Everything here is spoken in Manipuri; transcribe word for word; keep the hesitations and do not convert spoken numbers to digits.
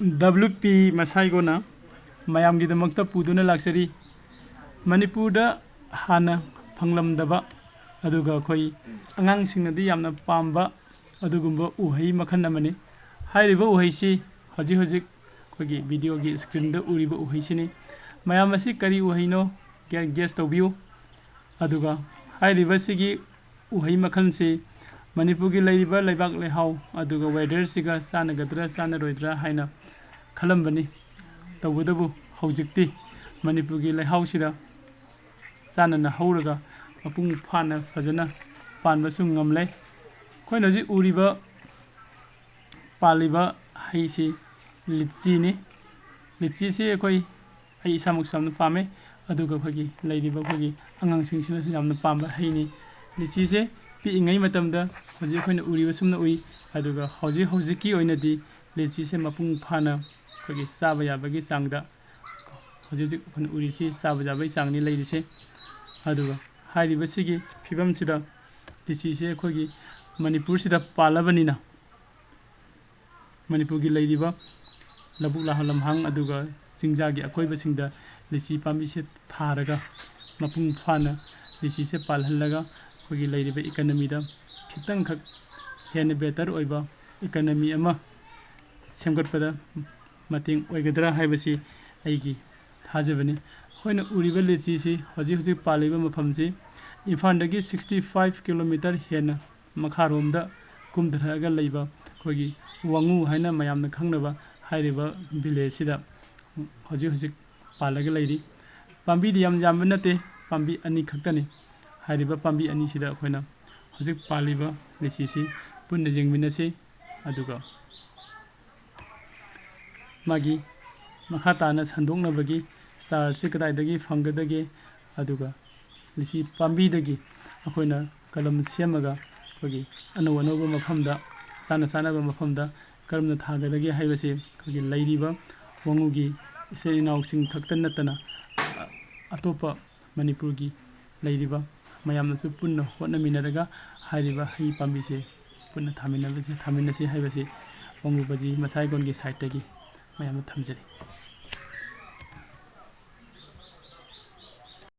ꯗꯕ꯭ꯂꯤꯎ ꯄꯤ ꯃꯁꯥꯏꯒꯣꯅ ꯃꯌꯥꯝꯒꯤꯗꯃꯛꯇ ꯄꯨꯗꯨꯅ ꯂꯥꯛꯆꯔꯤ꯫ ꯃꯅꯤꯄꯨꯔꯗ ꯍꯥꯟꯅ ꯐꯪꯂꯝꯗꯕ, ꯑꯗꯨꯒ ꯑꯩꯈꯣꯏ ꯑꯉꯥꯡꯁꯤꯡꯅꯗꯤ ꯌꯥꯝꯅ ꯄꯥꯝꯕ ꯑꯗꯨꯒꯨꯝꯕ ꯎꯍꯩ ꯃꯈꯜ ꯑꯃꯅꯤ꯫ ꯍꯥꯏꯔꯤꯕ ꯎꯍꯩꯁꯤ ꯍꯧꯖꯤꯛ ꯍꯧꯖꯤꯛ ꯑꯩꯈꯣꯏꯒꯤ ꯚꯤꯗꯤꯑꯣꯒꯤ ꯏꯁꯀ꯭ꯔꯤꯟꯗ ꯎꯔꯤꯕ ꯎꯍꯩꯁꯤꯅꯤ꯫ ꯃꯌꯥꯝ ꯑꯁꯤ ꯀꯔꯤ ꯎꯍꯩꯅꯣ ꯒꯦ-, ꯒꯦꯁ ꯇꯧꯕꯤꯌꯨ꯫ ꯑꯗꯨꯒ ꯍꯥꯏꯔꯤꯕꯁꯤꯒꯤ ꯎꯍꯩ ꯃꯈꯜꯁꯤ ꯃꯅꯤꯄꯨꯔꯒꯤ ꯂꯩꯔꯤꯕ ꯂꯩꯕꯥꯛ ꯂꯩꯍꯥꯎ ꯑꯗꯨꯒ ꯋꯦꯗꯔꯁꯤꯒ ꯆꯥꯟꯅꯒꯗ꯭ꯔꯥ ꯆꯥꯟꯅꯔꯣꯏꯗ꯭ꯔꯥ ꯍꯥꯏꯅ ꯈꯜꯂꯝꯕꯅꯤ꯫ ꯇꯧꯕꯇꯕꯨ ꯍꯧꯖꯤꯛꯇꯤ ꯃꯅꯤꯄꯨꯔꯒꯤ ꯂꯩꯍꯥꯎꯁꯤꯗ ꯆꯥꯟꯅꯅ ꯍꯧꯔꯒ ꯃꯄꯨꯡ ꯐꯥꯅ ꯐꯖꯅ ꯄꯥꯟꯕꯁꯨ ꯉꯝꯂꯦ꯫ ꯑꯩꯈꯣꯏꯅ ꯍꯧꯖꯤꯛ ꯎꯔꯤꯕ, ꯄꯥꯜꯂꯤꯕ ꯍꯩꯁꯤ ꯂꯤꯆꯤꯅꯤ꯫ ꯂꯤꯆꯤꯁꯤ ꯑꯩꯈꯣꯏ, ꯑꯩ ꯏꯁꯥꯃꯛꯁꯨ ꯌꯥꯝꯅ ꯄꯥꯝꯃꯦ, ꯑꯗꯨꯒ ꯑꯩꯈꯣꯏꯒꯤ ꯂꯩꯔꯤꯕ ꯑꯩꯈꯣꯏꯒꯤ ꯑꯉꯥꯡꯁꯤꯡꯁꯤꯅꯁꯨ ꯌꯥꯝꯅ ꯄꯥꯝꯕ ꯍꯩꯅꯤ꯫ ꯂꯤꯆꯤꯁꯦ ꯄꯤꯛꯏꯉꯩ ꯃꯇꯝꯗ ꯍꯧꯖꯤꯛ ꯑꯩꯈꯣꯏꯅ ꯎꯔꯤꯕꯁꯨꯝꯅ ꯎꯏ, ꯑꯗꯨꯒ ꯍꯧꯖꯤꯛ ꯍꯧꯖꯤꯛꯀꯤ ꯑꯣꯏꯅꯗꯤ ꯂꯤꯆꯤꯁꯦ ꯃꯄꯨꯡ ꯐꯥꯅ ꯑꯩꯈꯣꯏꯒꯤ ꯆꯥꯕ ꯌꯥꯕꯒꯤ ꯆꯥꯡꯗ ꯍꯧꯖꯤꯛ ꯍꯧꯖꯤꯛ ꯑꯩꯈꯣꯏꯅ ꯎꯔꯤꯁꯤ ꯆꯥꯕ ꯌꯥꯕꯒꯤ ꯆꯥꯡꯅꯤ ꯂꯩꯔꯤꯁꯦ꯫ ꯑꯗꯨꯒ ꯍꯥꯏꯔꯤꯕꯁꯤꯒꯤ ꯐꯤꯕꯝꯁꯤꯗ ꯂꯤꯆꯤꯁꯦ ꯑꯩꯈꯣꯏꯒꯤ ꯃꯅꯤꯄꯨꯔꯁꯤꯗ ꯄꯥꯜꯂꯕꯅꯤꯅ, ꯃꯅꯤꯄꯨꯔꯒꯤ ꯂꯩꯔꯤꯕ ꯂꯧꯕꯨꯛ ꯂꯝꯍꯥꯡ ꯑꯗꯨꯒ ꯆꯤꯡꯖꯥꯒꯤ ꯑꯀꯣꯏꯕꯁꯤꯡꯗ ꯂꯤꯆꯤ ꯄꯥꯝꯕꯤꯁꯦ ꯊꯥꯔꯒ, ꯃꯄꯨꯡ ꯐꯥꯅ ꯂꯤꯆꯤꯁꯦ ꯄꯥꯜꯍꯜꯂꯒ, ꯑꯩꯈꯣꯏꯒꯤ ꯂꯩꯔꯤꯕ ꯏꯀꯅꯃꯤꯗ ꯈꯤꯇꯪꯈꯛ ꯍꯦꯟꯅ ꯕꯦꯇꯔ ꯑꯣꯏꯕ ꯏꯀꯅꯃꯤ ꯑꯃ ꯁꯦꯝꯒꯠꯄꯗ ꯃꯇꯦꯡ ꯑꯣꯏꯒꯗ꯭ꯔꯥ ꯍꯥꯏꯕꯁꯤ ꯑꯩꯒꯤ ꯊꯥꯖꯕꯅꯤ꯫ ꯑꯩꯈꯣꯏꯅ ꯎꯔꯤꯕ ꯂꯤꯆꯤꯁꯤ ꯍꯧꯖꯤꯛ ꯍꯧꯖꯤꯛ ꯄꯥꯜꯂꯤꯕ ꯃꯐꯝꯁꯤ ꯏꯝꯐꯥꯜꯗꯒꯤ sixty five kilometre ꯍꯦꯟꯅ ꯃꯈꯥꯔꯣꯝꯗ ꯀꯨꯝꯊꯔꯛꯑꯒ ꯂꯩꯕ ꯑꯩꯈꯣꯏꯒꯤ ꯋꯥꯉꯨ ꯍꯥꯏꯅ ꯃꯌꯥꯝꯅ ꯈꯪꯅꯕ ꯍꯥꯏꯔꯤꯕ ꯚꯤꯂꯦꯖꯁꯤꯗ ꯍꯧꯖꯤꯛ ꯍꯧꯖꯤꯛ ꯄꯥꯜꯂꯒ ꯂꯩꯔꯤ꯫ ꯄꯥꯝꯕꯤꯗꯤ ꯌꯥꯝ ꯌꯥꯝꯕ ꯅꯠꯇꯦ, ꯄꯥꯝꯕꯤ ꯑꯅꯤ ꯈꯛꯇꯅꯤ꯫ ꯍꯥꯏꯔꯤꯕ ꯄꯥꯝꯕꯤ ꯑꯅꯤꯁꯤꯗ ꯑꯩꯈꯣꯏꯅ ꯍꯧꯖꯤꯛ ꯄꯥꯜꯂꯤꯕ ꯂꯤꯆꯤꯁꯤ ꯄꯨꯟꯅ ꯌꯦꯡꯃꯤꯟꯅꯁꯤ꯫ ꯑꯗꯨꯒ ꯃꯥꯒꯤ ꯃꯈꯥ ꯇꯥꯅ ꯁꯟꯗꯣꯛꯅꯕꯒꯤ ꯆꯥꯔꯁꯤ ꯀꯗꯥꯏꯗꯒꯤ ꯐꯪꯒꯗꯒꯦ, ꯑꯗꯨꯒ ꯂꯤꯆꯤ ꯄꯥꯝꯕꯤꯗꯒꯤ ꯑꯩꯈꯣꯏꯅ ꯀꯂꯝ ꯁꯦꯝꯃꯒ ꯑꯩꯈꯣꯏꯒꯤ ꯑꯅꯧ ꯑꯅꯧꯕ ꯃꯐꯝꯗ, ꯆꯥꯅ ꯆꯥꯅꯕ ꯃꯐꯝꯗ ꯀꯔꯝꯅ ꯊꯥꯒꯗꯒꯦ ꯍꯥꯏꯕꯁꯤ ꯑꯩꯈꯣꯏꯒꯤ ꯂꯩꯔꯤꯕ ꯋꯥꯉꯨꯒꯤ ꯏꯆꯤꯜ ꯏꯅꯥꯎꯁꯤꯡ ꯈꯛꯇ ꯅꯠꯇꯅ ꯑꯇꯣꯞꯄ ꯃꯅꯤꯄꯨꯔꯒꯤ ꯂꯩꯔꯤꯕ ꯃꯌꯥꯝꯅꯁꯨ ꯄꯨꯟꯅ ꯍꯣꯠꯅꯃꯤꯟꯅꯔꯒ ꯍꯥꯏꯔꯤꯕ ꯍꯩ ꯄꯥꯝꯕꯤꯁꯦ ꯄꯨꯟꯅ ꯊꯥꯃꯤꯟꯅꯕꯁꯦ, ꯊꯥꯃꯤꯟꯅꯁꯤ ꯍꯥꯏꯕꯁꯤ ꯋꯥꯉꯨ ꯕꯖꯤ ꯃꯁꯥꯏꯒꯣꯟꯒꯤ ꯁꯥꯏꯠꯇꯒꯤ ꯃꯌꯥꯝꯗ ꯊꯝꯖꯔꯤ꯫